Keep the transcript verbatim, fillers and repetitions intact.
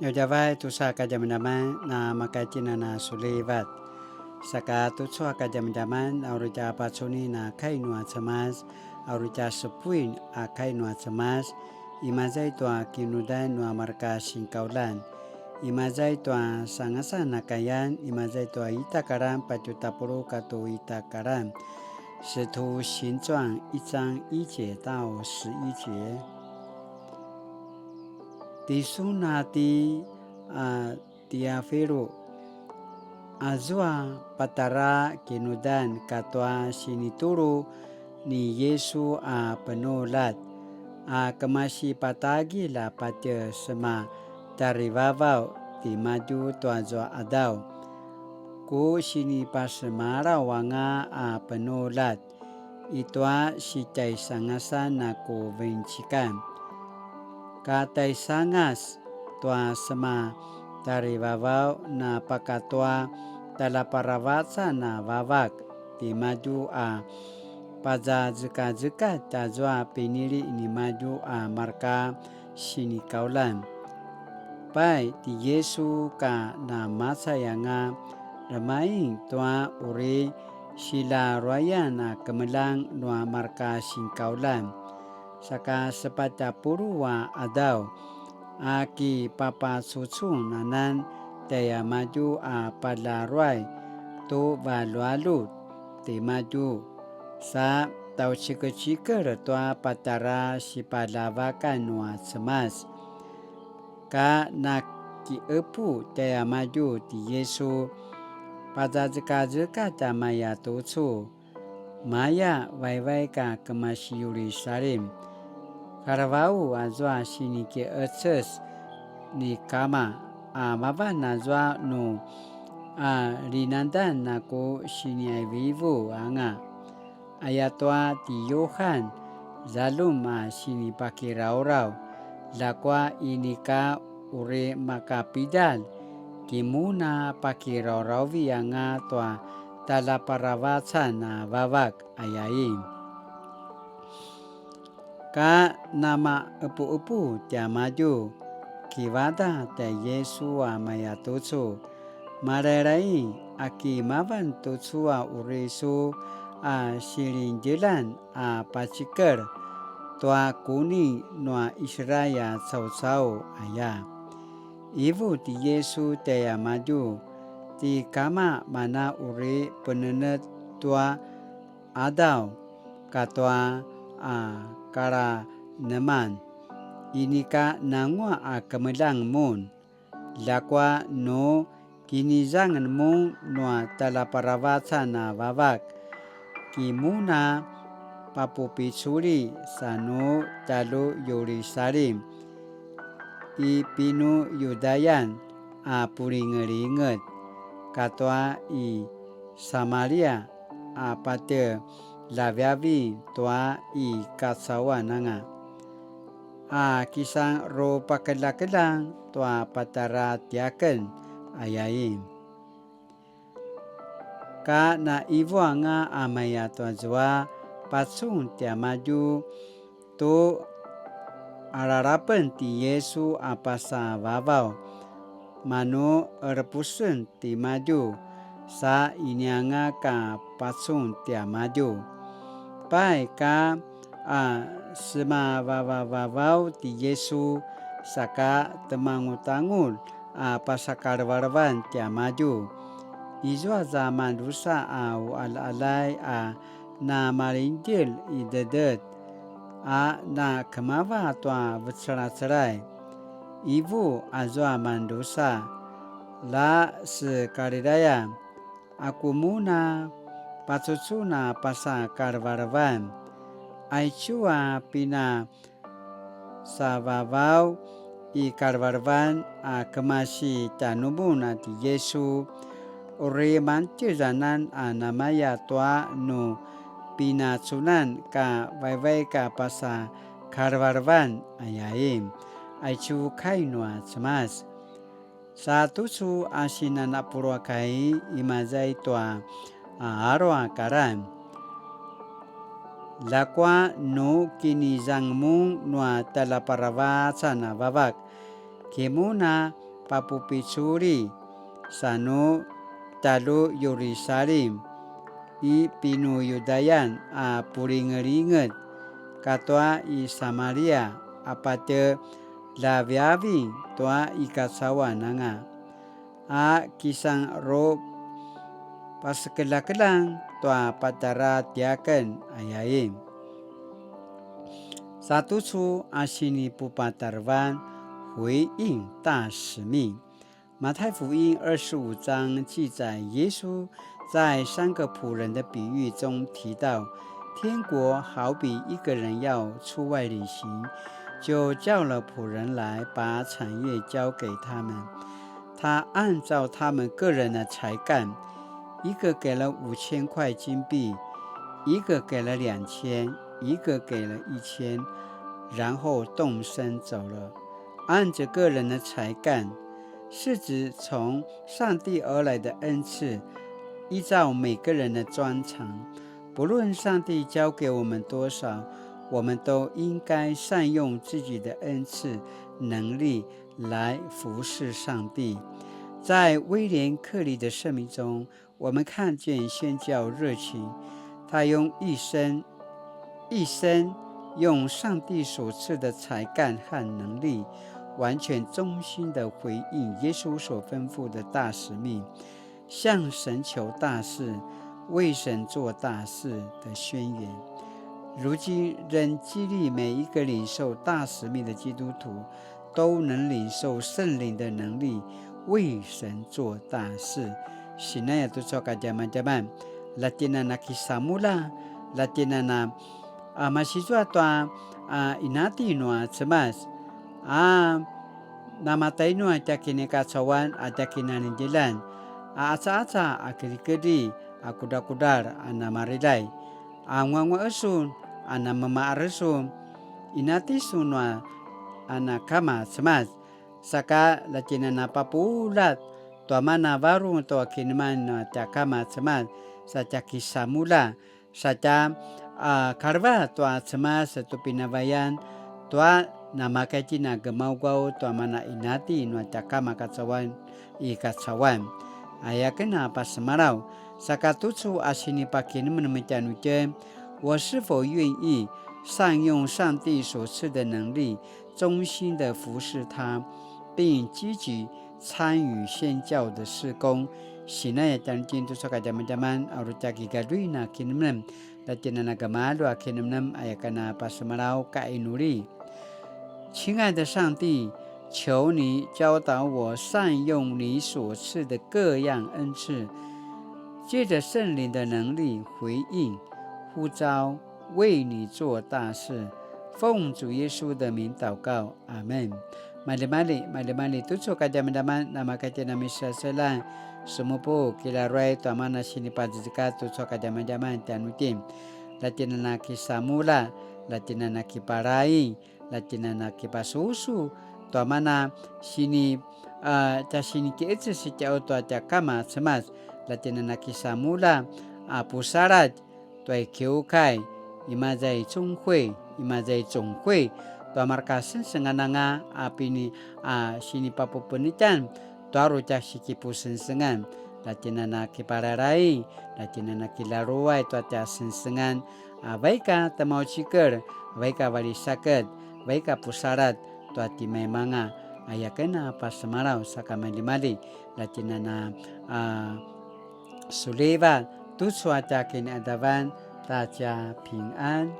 Djavadjavay tusa kadjamadjaman na makaitjinan a sulivat. Saka tucu a kadjamadjaman a uri tja pacunin a kai nua Cemas, a uri tja sepuin a kai nua Cemas, imaza i tua kinudan nua marka sinkaulan, imaza i tua sangasan a kayan, imaza i tua ita karan patju tapuluq katua ita karan. 使徒行传一章一节到十一节。 Tisun a ti, a, Tiafilu, azua patjara kinudan katua sinitulu ni Yisu a penuljat, a kemasi patagilj a patje sema tjarivavaw timadju tuazua qadaw. Ku sinipasemalaw anga a penuljat i tua sitjaisangasan a ku vincikan. Ka tjaisangas tua sema tjarivavaw na pakatua tjaljaparavacan a vavak timadju a pazazekazekatj tazua pinili nimadju a marka sinikaulan. Pai ti Yisu ka namacay anga remaing tua uri silaruayan a kemeljang nua marka sinkaulan. Saka sepatj a puluq a qadaw a kipapacucun anan tjaiamadju a palaruay tu valjualjut timadju, sa tjaucikecikel tua patjara sipaljavakan nua Cemas. Ka nakiqepu tjaiamadju ti Yisu, pazazekazekatj a maya tucu, maya vaivaik a kemasi Yirusalim. Kalavau azua sinikiqeces ni kama, a mavan azua nu a linangdan a ku siniqaivuivu anga. Ayatua ti Yuhan, zaljum a sinipakirauraw, ljakua inika uri makapidalj, ki mun a pakiraurauvi anga tua tjaljaparavacan a vavak, ayain. Ka namaqepuqepu tiamadju, kivadaq tjai Yisu a maya tucu, Malailai, a ki mavan tucu a uri su a silingdjeljan a pacikel tua kuni nua Israil a caucau, aya. Ivu ti Yisu tjaiamadju, ti kama mana uri penenetj tua qadaw katua a kalaneman, inika nanguaq a kemeljang mun. Ljakua nu kinizangen mun nua tjaljaparavacan a vavak, ki mun a papupiculi sa nu tjalju Yirusalim, i pinuyudayan a pulingelinget, katua i Samaria a patje ljaviavi tua i kacauan anga, a kisan rupakeljakeljang tua patjara tiaken, ayain. Ka na ivu anga a maya tuazua pacun tiamadju tu alalapen ti Yisu a pasa vavaw, manu elepusen timadju, sa inianga ka pacun tiamadju. Pai ka a semavavavavaw ti Yisu, saka temangutangul a pasakalevelevan tiamadju. Izua za madrusa a uqaljaqaljay a namalingdjelj i dedet, a nakemava tua vecelacelay. Ivu azua madrusa, la se Galilaya, aku mun a pacucun a pasakalevelevan. Aicu a pina savavaw i kalevelevan a kemasi tjanumun a ti Yisu, uri mantjez anan a namaya tua nu pinacunan ka vaivaik a pasa kalevelevan, ayain. Aicu kai nua Cemas. Sa tucu a sinan a puluq a kai, imaza i tua a alu a karan. Ljakua nu kinizang mun nua tjaljaparavacan a vavak, ki mun a papupiculi, sa nu tjalju Yerusalim, i pinuyudayan a pulingelinget katua i Samaria, a patje ljaviaving tua i kacauan anga, a kisan ru pasekeljakeljang tua patjara tiaken, ayain. Sa tucu a sinipupatarevan, 回應大使命。馬太福音二十五章記載，耶穌在三個僕人的比喻中提到，天國好比一個人要出外旅行，就叫了僕人來把產業交給他們。他按照他們個人的才幹，一個給了五千塊金幣，一個給了兩千，一個給了一千，然後動身走了。按着個人的才幹，是指從上帝而來的恩赐，依照每個人的專长。不論上帝交給我們多少，我們都應該善用自己的恩赐、能力來服侍上帝。在威廉·克里的生命中，我們看見宣教熱情，他用一生，一生用上帝所賜的才幹和能力，完全忠心地回應耶穌所吩咐的大使命，向神求大事，為神做大事的宣言。如今仍激勵每一個領受大使命的基督徒，都能領受聖靈的能力，為神做大事。Sinaya tucu a kadjamadjaman, latinana kisamula, latinana, a, masizua tua, a, inati nua Cemas, a, namatainu a tja kinikacauan a tja kinanidjilan, a, acaaca a kedrikedri, a, kudrakudral, a, namarilay, a, nguanguaq sun, a, namemaqar sun, inati sun nua, a, na Kama Cemas, saka latinana papuljat tua mana varung tua kineman nua tja Kama Cemas, sa tja kisamula, sa tja, a, kaleva tua Cemas tu pinavayan, tua namakay tjen a gemaugaw tua mana inati nua tja Kama kacauan i kacauan. Aya ken a pasemalaw, saka tucu a sinipakinemenem tjanuitjen, 我是否願意善用上帝所賜的能力，忠心地服侍他，並積極參與宣教的事工？Sinaya tjanuitjen tucu a kadjamadjaman, a uri tja kigaluin a kinemenem, latinana gemalju a kinemenem, aya ken a pasemalaw, kainuli. 親愛的上帝，求你教導我善用你所賜的各樣恩賜，借著聖靈的能力回應呼召，為你做大事。奉主耶穌的名禱告，阿們。Maljimalji, maljimalji tucu a kadjamadjaman, namakay tjen a miseselan, semupu, kilaruay tua mana sinipazazekatj tucu a kadjamadjaman tjanuitjen. Latinana kisamula, latinana kipalay, latinana kipasusu, tua mana sini, a, tja sinikiqeces itjen tua tja Kama Cemas, latinana kisamula, a, pusaladj, tua i kiukai, imaza i 中會, imaza i 總會, tua mareka sengsengan anga a pini, a, sinipapupenetjan, tua uri tja sikipusengsengan, latinana kipalalaing, latinana kilaruay tua tja sengsengan, a, vaik a temaucikel, vaik a valisaked, vaik a pusaladj tua timaimanga, aya ken a pasemalaw saka maljimalji, latinana, a, suliva, tucu a tja kiniqadavan, ta tja 平安.